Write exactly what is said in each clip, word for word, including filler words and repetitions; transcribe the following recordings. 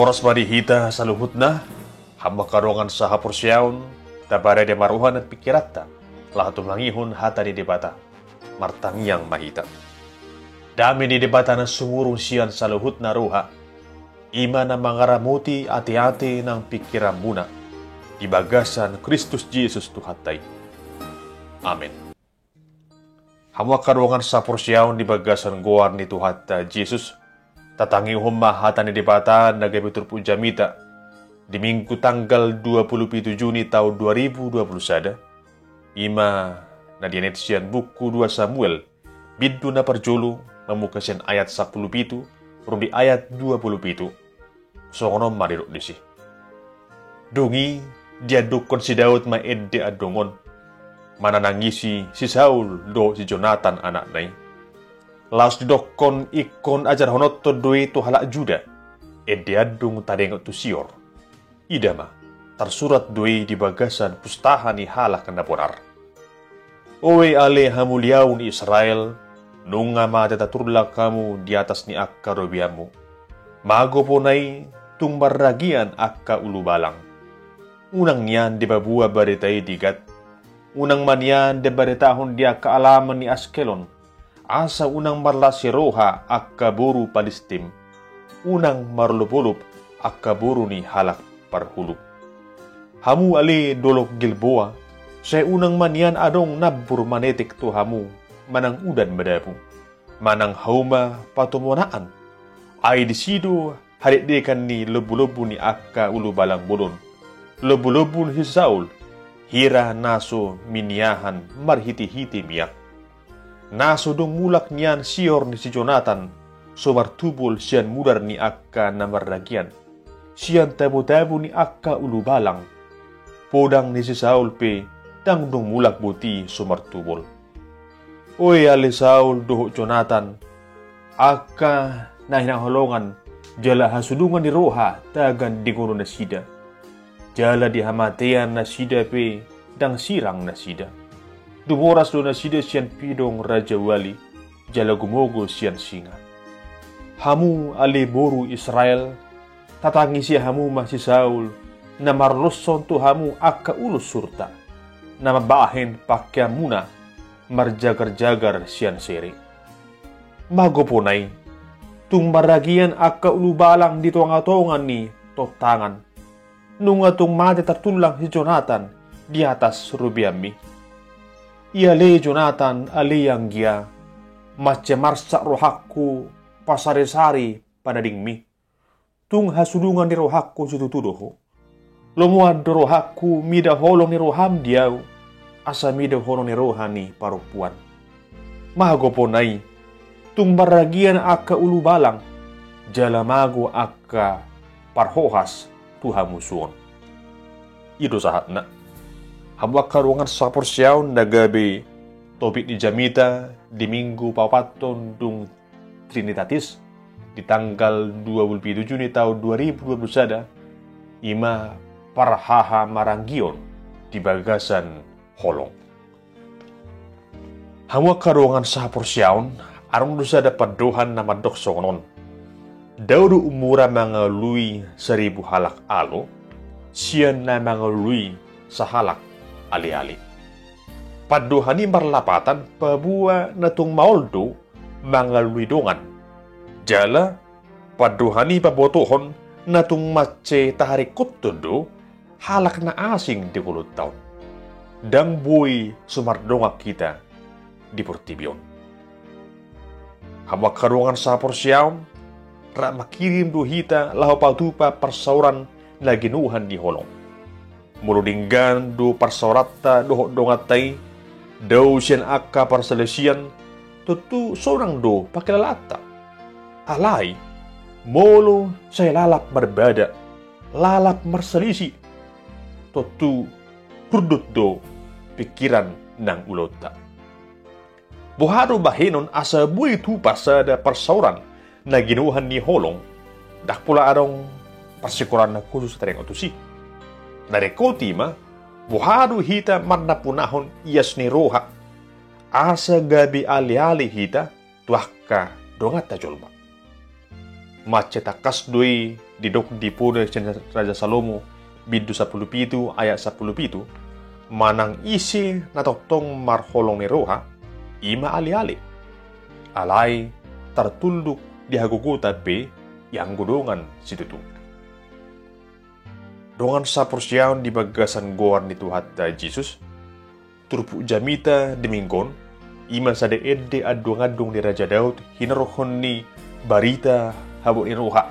Horas ma di hita saluhutna, hamu angka dongan sahaporseaon, taparade ma roha nang pingkiranta, laho tumangihon hata ni Debata. Martangiang ma hita. Dame ni Debata na sumurung sian saluhutna roha, i ma na mangaramoti ateate nang pingkiranmuna, di bagasan Kristus Jesus Tuhanta i. Amen. Hamu angka dongan sahaporseaon di bagasan goar ni Tuhanta Jesus, tatangihon ma hata ni Debata na gabe turpuk jamita, di Minggu tanggal dua pulu pitu Juni taon dua ribu dua pulu sada, i ma na dienet sian buku dua Samuel, bindu na parjolo, mamungka sian ayat sampulu pitu, ro di ayat dua pulu pitu. Songon on ma didok disi. Dung i, diandungkon si Daud ma ende andung on, mananangisi si Saul dohot si Jonatan anakna i. Laos didokkon ingkon ajarhononton do i tu halak Juda, ende andung taringot tu sior. Ida ma, tarsurat do i di bagasan pustaha ni halak na bonar. Oe ale hamuliaon Israel, nunga mate tartullang hamu di atas ni angka robeanmu. Mago pona i, tung marragian angka ulubalang. Unang nian dipaboa barita i di Gat. Unang ma nian dibaritahon di angka alaman ni Askelon. Asa unang marlas ni roha angka boru Palistim, unang marolopolop angka boru ni halak parhuluk. Hamu ale dolok Gilboa, sai unang ma nian adong nambur manetek tu hamu, manang udan madabu, manang hauma patumonaan. Ai disi do hadekdekan ni lombulombu ni angka ulubalang bolon, lombulombu ni si Saul, hira na so miniahan marhitehite miak. Na so dung mulak nian sior ni si Jonatan, so martubol sian mudar ni angka na marragian, sian tabotabo ni angka ulubalang. Podang ni si Saul pe, ndang dung mulak boti so martubol. Oe ale Saul dohot Jonatan, angka na hinaholongan jala hasudungan ni roha tagan di ngolu nasida. Jala di hamatean nasida pe ndang sirang nasida. Dumoras do nasida sian pidong rajawali, jala gumogo sian singa. Hamu ale boru Israel, tatangisi hamu ma si Saul, na marloshon tu hamu angka ulos surta, na mambahen pakeanmuna marjagarjagar sian sere. Mago pona i, tung marragian angka ulubalang di tongatonga ni tontangan. Nunga tung mate tartullang si Jonatan di atas robeanmi. I ale Jonatan, ale anggia, mansai marsak rohangku pasarisari panadingmi. Tung hasudungan ni rohangku situtu do ho. Lomoan do rohangku mida holong ni roham di ahu, asa mida holong ni roha ni parompuan. Mago pona i, tung marragian angka ulubalang, jala mago angka parhohas tu hamusuon. I do sahatna. Hamu angka dongan sahaporseaon na gabe topik ni jamita di Minggu paopathon dung Trinitatis, di tanggal dua pulu pitu Juni taon dua ribu dua pulu sada, i ma parhahamaranggion di bagasan holong. Hamu angka dongan sahaporseaon, adong do sada pandohan na mandok songon on. Dao do umura mangalului saribu halak alo, sian na mangalului sahalak aleale. Pandohan i marlapatan paboa na tung maol do mangalului dongan. Jala pandohan i pabotohon na tung mansai taharingkothon do halak na asing di ngolunta on. Ndang boi so mardongan hita di portibi on. Hamu angka dongan sahaporseaon, rap mangkirim do hita laho patupa parsaoran na ginohan ni holong. Molo denggan do parsaoranta dohot donganta i, dao sian angka parsalisian, tontu sonang do pangkilalaanta. Alai, molo sai lalap marbada, lalap marsalisi, tontu hundut do pingkiran nang ulaonta. Boha do bahenon asa boi tupa sada parsaoran na ginohan ni holong, ndang pola adong parsikolaan na khusus taringot tusi. Na ringkot i ma, boha do hita manampunahon ias ni roha, asa gabe aleale hita tu angka donganta jolma. Mansai tangkas do i didok di poda sian Raja Salomo bindu sampulu pitu ayat sampulu pitu, manang ise na tongtong marholong ni roha, i ma ale-ale. Alai tartunduk di hagogotan pe ianggo dongan situtu. Dongan saporseaon di bagasan goar ni Tuhanta Jesus, turpuk jamita di minggu on, i ma sada ende andung-andung ni Raja Daud hinorhon ni barita habot ni roha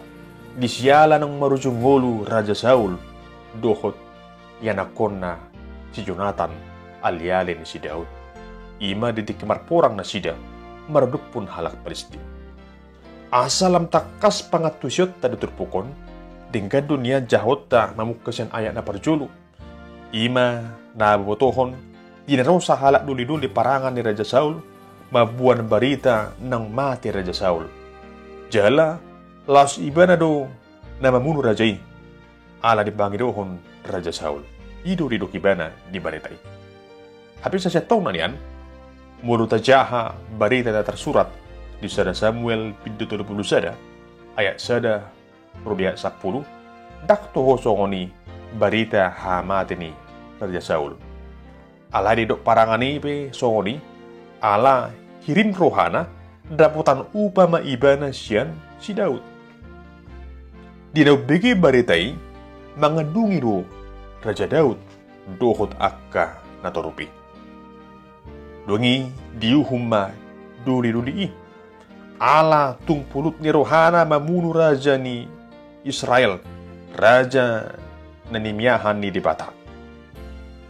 di siala naung marujung ngolu Raja Saul dohot ianakhonna si Jonatan, ale-ale ni si Daud. I ma di tingki marporang nasida maradophon halak Palestina. Asa lam tangkas pangantusionta di turpuk on, denggan do nian jahonta mamungka sian ayat na parjolo. I ma na botohon, di na ro sahalak doli-doli parangan ni Raja Saul mamboan barita naung mate Raja Saul. Jala laos ibana do na mamunu raja i, ala dipangidohon Raja Saul. I do didok ibana di barita i. Hape sasintongna nian, molo tajaha barita na tarsurat di sada Samuel bindu tolu pulu sada ayat sada ro di ayat sampulu, ndang toho songon i barita hamate ni Raja Saul. Alai didok parangan i pe songon i, ala hirim rohana dapotan upa ma ibana sian si Daud. Di na umbege barita i, mangandungi do Raja Daud dohot angka na torup i. Dung i diuhum ma doli-doli i, ala tung pulut ni rohana mamunu raja ni Israel, raja na nimiahan ni Debata.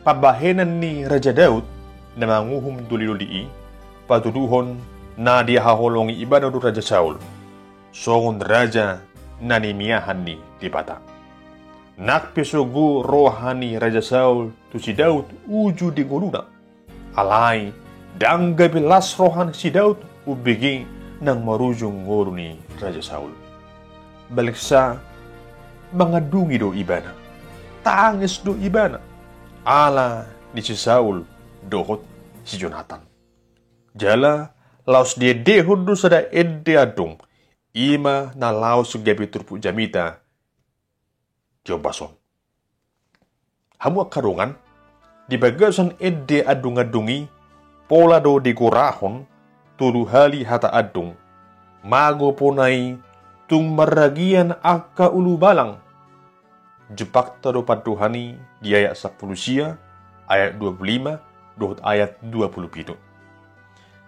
Pambahenan ni Raja Daud na manguhum doli-doli i patuduhon na dihaholongi ibana do Raja Saul songon raja na nimiahan ni Debata. Nang pe sogo roha ni Raja Saul tu si Daud uju di ngoluna, alai ndang gabe las roha ni si Daud umbege naung marujung ngolu ni Raja Saul. Baliksa, mangandungi do ibana, tangis do ibana ala ni si Saul dohot si Jonatan. Jala laos diendehon do sada ende andung, i ma na laos gabe turpuk jamita di ombas on. Hamu angka dongan, di bagasan ende andung-andung i, pola do digorahon tolu hali hata andung, mago pona i tung marragian angka ulubalang. Jumpangta do pandohan i di ayat sampulu sia, ayat dua pulu lima, dohot ayat dua pulu pitu.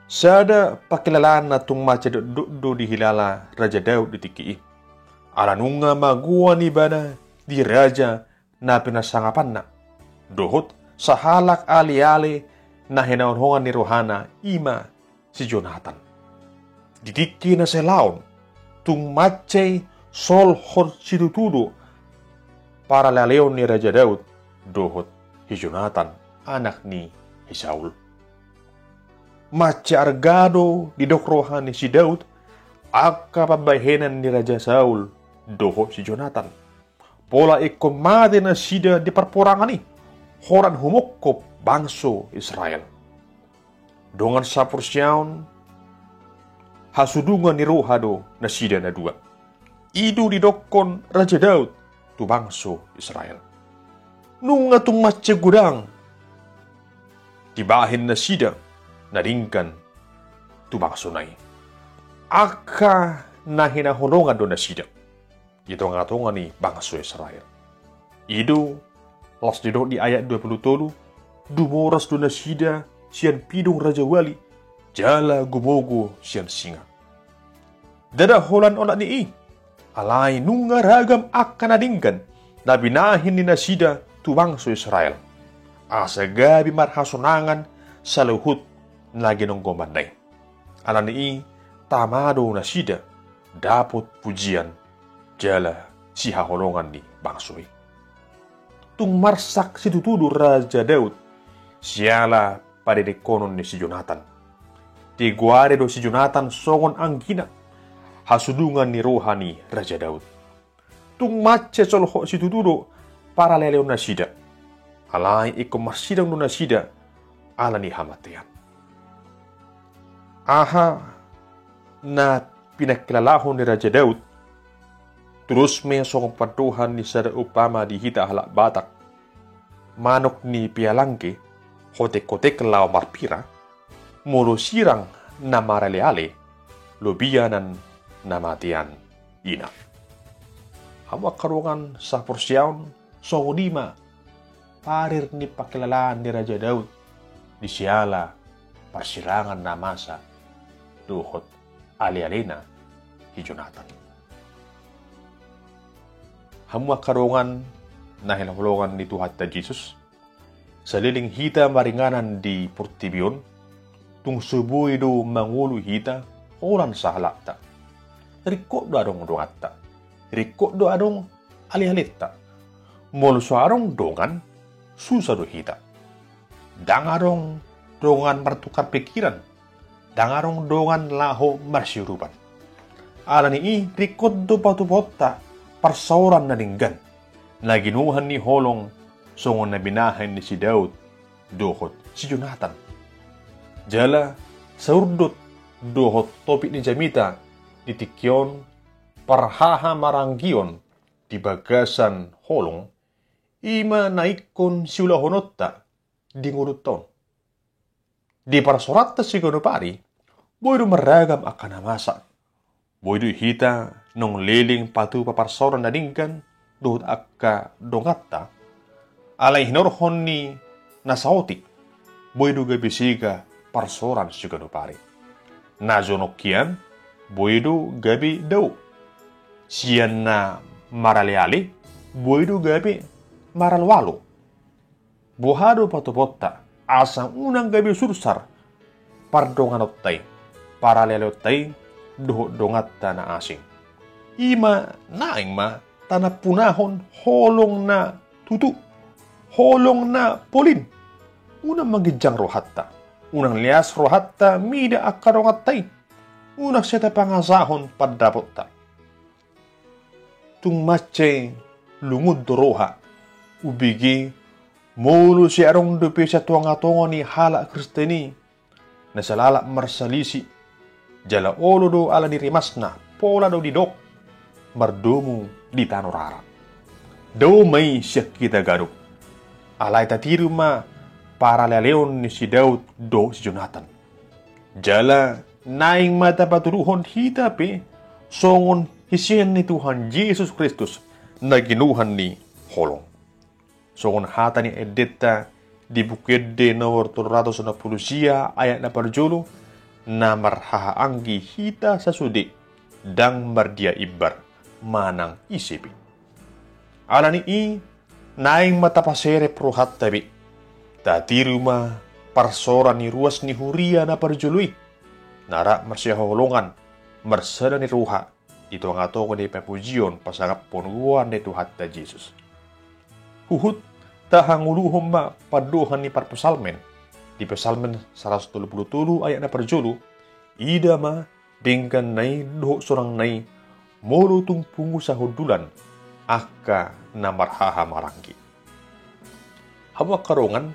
Sada pangkilalaan na tung mansai dokdok do dihilala Raja Daud di tingki i. Ala nunga magoan ibana di raja na pinasangapanna, dohot sahalak ale-ale na hinaholongan ni rohana, i ma si Jonatan. Di tingki na salaon, tung mansai solhot situtu do paralealeon ni Raja Daud dohot si Jonatan, anak ni si Saul. Mansai arga do didok roha ni si Daud angka pambahenan ni Raja Saul dohot si Jonatan. Pola ingkon mate nasida di parporangan i, holan humongkop bangso Israel. Dongan saporseaon, hasudungan ni roha do nasida na dua. I do didokkon Raja Daud tu bangso Israel. Nunga tung mansai godang dibahen nasida na denggan tu bangsona i. Angka na hinaholongan do nasida di tonga-tonga ni bangso Israel. I do laos didok di ayat dua pulu tolu, dumoras do nasida sian pidong rajawali, jala gumogo sian singa. Ndada holan olat ni i, alai nunga ragam angka na denggan na binahen ni nasida tu bangso Israel, asa gabe marhasonangan saluhut na ginonggomanna i. Ala ni i tama do nasida dapot pujian jala sihaholongan ni bangso i. Tung marsak situtu do Raja Daud siala padengganhonon ni si Jonatan. Digoari do si Jonatan songon anggina, hasudungan ni roha ni Raja Daud. Tung mansai solhot situtu do paralealeon nasida. Alai ingkon marsidang do nasida ala ni hamatean. Aha na pinangkilalahon ni Raja Daud Tudos ma songon pandohan ni sada umpama di hita halak Batak. Manuk ni pialangge, hotek-hotek laho marpira, molo sirang na marale-ale, lobi anan na matean ina. Hamu angka dongan saporseaon, songon i ma parir ni pangkilalaan ni Raja Daud di siala parsirangan na masa dohot ale-alena si Jonatan. Hamu angka dongan na hinaholongan ni Tuhanta Jesus, saleleng hita maringanan di portibi on, tung so boi do mangolu hita holan sahalakta. Ringkot do adong donganta, ringkot do adong ale-alenta. Molo so adong dongan, susa do hita. Ndang adong dongan martukar pikiran, ndang adong dongan laho marsiurupan. Alani i ringkot do patupaonta parsaoran na denggan, na ginuhan ni holong, songon na binahen ni si Daud dohot si Jonatan. Jala saurdot dohot topik ni jamita di tingki on, parhahamaranggion di bagasan holong, i ma na ingkon siulahononta di ngolunta on. Di parsaoranta siganup ari, boi do marragam angka na masa. Boi do hita naung leleng patupa parsaoran na denggan dohot angka donganta. Alai hinorhon ni na saotik, boi do gabe sega parsaoran siganup ari. Na jonok hian, boi do gabe dao. Sian na marale-ale, boi do gabe maralo-alo. Boha do patupaonta asa unang gabe sursar pardonganonta i, parale-aleonta i dohot donganta na asing? I ma naeng ma tanampunahon holong na tutu, holong na polin. Unang mangginjang rohanta, unang leas rohanta mida angka donganta i, unang sai tapangasahon pandapotta. Tung mansai lungun do roha umbege molo sai adong dope sian tonga-tonga ni halak Kristen i na sai lalap marsalisi, jala olo do ala ni rimasna, pola do didok mardomu di tano rara. Dao ma i sian hita ganup. Alai tatiru ma parale-aleon ni si Daud dohot si Jonatan. Jala naeng ma tapatuduhon hita pe songon sisean ni Tuhan Jesus Kristus na ginuhan ni holong. Songon hata ni endenta di Buku Ende nomor tolu ratus onom pulu sia ayat na parjolo, na marhahaanggi hita sasude, ndang mardia imbar manang ise pe. Alani i, naeng ma tapaserep rohanta be. Tatiru ma parsaoran ni ruas ni huria na parjolo i, na rap marsihaholongan, marsada ni roha, di tonga-tonga ni pamujion pasangaphon goar ni Tuhanta Jesus. Huhut tahangoluhon ma pandohan ni parpsalmen, di Psalmen saratus tolu pulu tolu ayat na parjolo, ida ma dengganna i dohot sonangna i, molo tung pungu sahundulan angka na marhahamaranggi. Hamu angka dongan,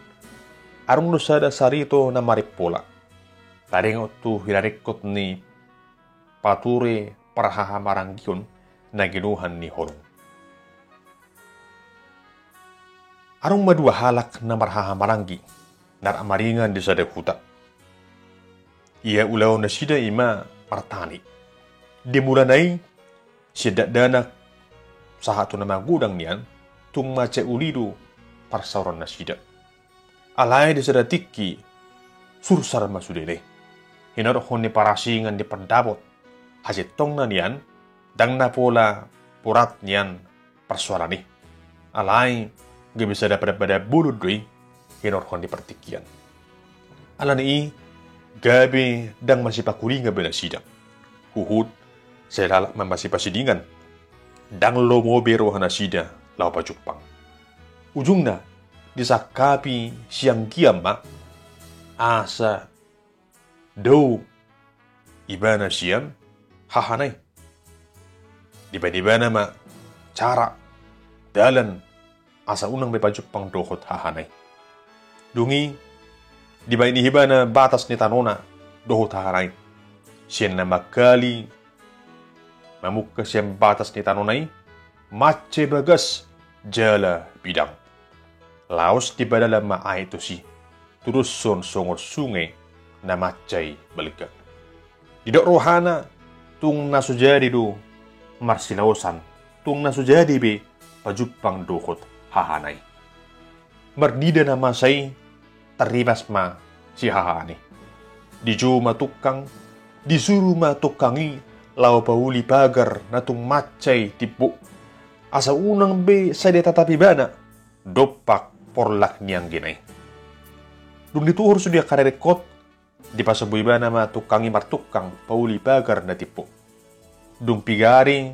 adong do sada sarito na marimpola. Taringot tu hinaringkot ni pature parhahamaranggion na ginuhan ni holong. Adong ma dua halak na marhahamaranggi, na rap maringan di sada huta. Ia ulaon nasida i ma martani. Di mulana i, sian dakdanak sahat tu na magodang nian, tung mansai uli do parsaoran nasida. Alai di sada tingki, sursar ma sudena i. Hinorhon ni parasingan ni pandapot, hasintongna nian, ndang na pola borat nian parsoalan i. Alai gabe sada pada-pada bolon do i hinorhon ni partingkian. Alani i gabe ndang masipakulingan be nasida. Huhut sai lalap ma masipasidingan. Ndang lomo be roha nasida laho pajumpang. Ujungna disangkapi si anggian ma asa dao ibana sian hahana i. Dibaen ibana ma cara, dalan, asa unang be pajumpang dohot hahana i. Dung i dibaen ibana batas ni tanona dohot hahana i. Sian na mangkali mamungka sian batas ni tanona i, mansai bagas jala bidang. Laos dipadalan ma aek tusi, tudoshon songon sunge na mansai balga. Didok rohana, tung na so jadi do marsilaosan, tung na so jadi be pajumpang dohot hahana i. Marnida na masa i, tarrimas ma si hahana i. Dijou ma tungkang, disuru ma tungkang i laho pauli pagar na tung mansai timbo. Asa unang be sai ditatap ibana dompak porlak ni anggena i. Dung dituhor sude angka na ringkot, dipasombu ibana ma tungkang i martungkang pauli pagar na timbo. Dung piga ari,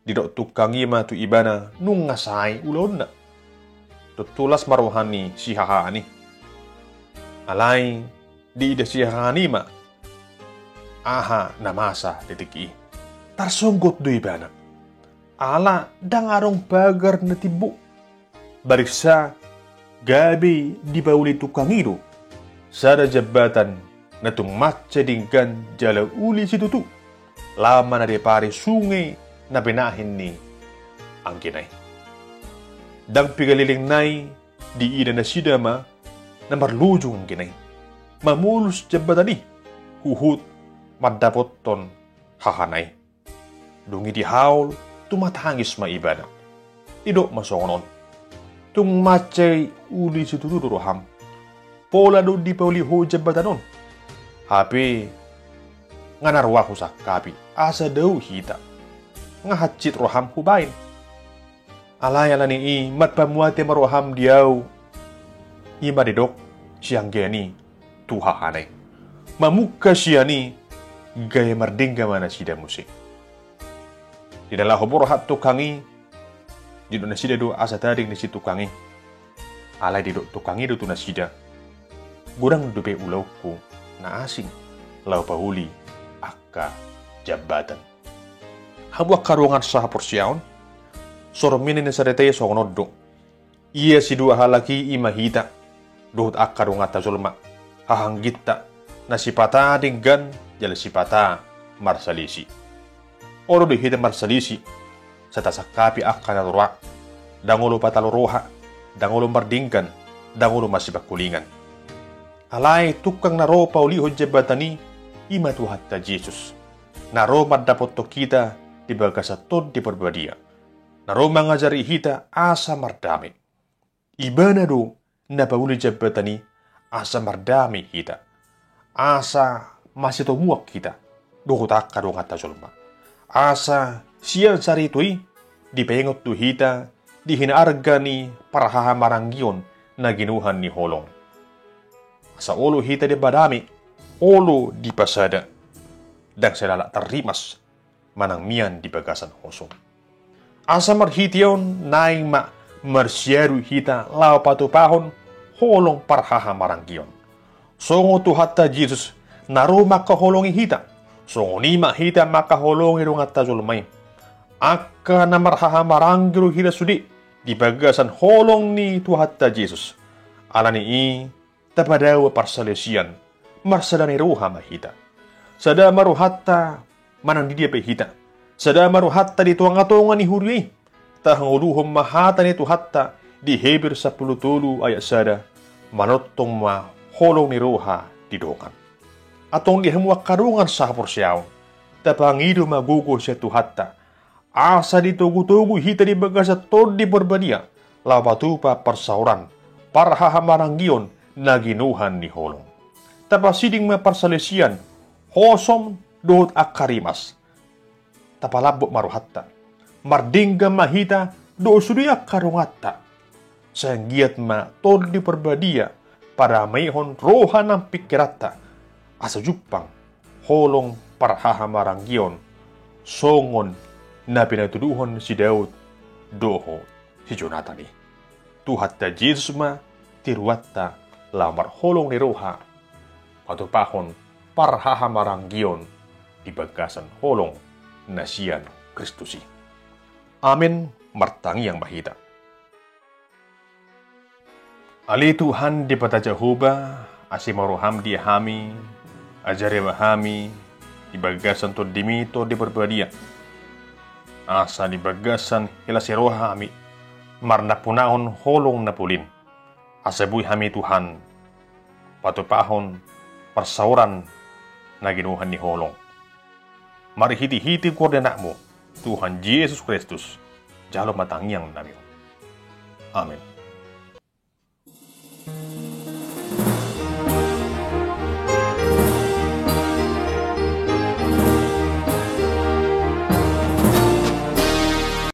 didok tungkang i ma tu ibana nunga sae ulaonna. Tontu las ma roha ni si hahana i. Alai diida si hahana i ma aha na masa di tingki i. Tarsonggot do ibana. Ala ndang adong pagar na timbo. Bariksa gabe dipauli tungkang i do sada jambatan na tung mansai denggan jala uli situtu, laho manadepari sunge na binahen ni anggena i. Ndang piga lelengna i diida nasida ma na marlojong anggena i, mamolus jambatan i huhut mandapothon hahana i. Dung i dihaol, tumatangis ma ibana. Didok ma songon on: Tung mansai uli situtu do roham. Pola do dipauli ho jambatan on. Hape nga na roa husangkapi asa dao hita. Nga hansit roham hubaen. Alai ala ni i marpamuati ma roham di ahu. I ma didok si anggena i tu hahana i. Mamungka sian i, gabe mardenggan ma nasida muse. Di na laho borhat tungkang i, didok nasida do asa tading ni si tungkang i. Alai didok tungkang i do tu nasida: Godang dope ulaonku na asing laho pauli angka jambatan. Hamu angka dongan sahaporseaon, sormian ni nasida i songon on do. Ia sidua halak i i ma hita dohot angka donganta jolma, hahangginta, na sipata denggan jala sipata marsalisi. Olo do hita marsalisi, sai tasangkapi angka na roa, ndang olo patalo roha, ndang olo mardenggan, ndang olo masipangkulingan. Alai tungkang na ro paulihon jambatan i, i ma Tuhanta Jesus, na ro mandapothon hita di bagasan Tondi Parbadia, na ro mangajari hita asa mardame. Ibana do na pauli jambatan i asa mardame hita, asa masitomuan hita dohot angka donganta jolma, asa sian sarito i dipaingot tu hita di hinarga ni parhahamaranggion na ginohan ni holong. Asa olo hita dipadame, olo dipasada, ndang sai lalap tarrimas manang mian di bagasan hosom. Asa marhite on naeng ma marsiadu hita laho patupahon holong parhahamaranggion. Songon Tuhanta Jesus na ro mangkaholongi hita, songon i ma hita mangkaholongi donganta jolma i. Angka na marhahamaranggi do hita sude di bagasan holong ni Tuhanta Jesus. Ala ni i, tapadao parsalisian, marsada ni roha ma hita. Sada ma rohanta manang didia pe hita. Sada ma rohanta di tongatonga ni huria i. Tahangoluhon ma hata ni Tuhanta di Heber sampulu tolu ayat sada: Manongtong ma holong ni roha di dongan. Antong di hamu angka dongan sahaporseaon, tapangido ma gogo sian Tuhanta, asa ditogutogu hita di bagasan Tondi Parbadia laho patupa parsaoran parhahamaranggion na ginohan ni holong. Tapasiding ma parsalisian, hosom dohot angka rimas. Tapalambok ma rohanta. Mardenggan ma hita dohot sude angka donganta. Sai anggiat ma Tondi Parbadia padamehon roha nang pingkiranta, asa jumpang holong parhahamaranggion songon na pinatuduhon si Daud dohot si Jonatan i. Tuhanta Jesus ma tiruanta laho marholong ni roha patupahon parhahamaranggion di bagasan holong na sian Kristus i. Amen. Martangiang ma hita. Ale Tuhan Debata Jahowa, asi ma roham di hami, ajari ma hami di bagasan Tondimi, Tondi Parbadia. Asa di bagasan hela ni roha hami marnampunahon holong na polin. Asa boi hami Tuhan patupahon parsaoran na ginohan ni holong. Marhitehite goar ni Anakmu, Tuhan Jesus Kristus, jalo ma tangiang nami. Amen.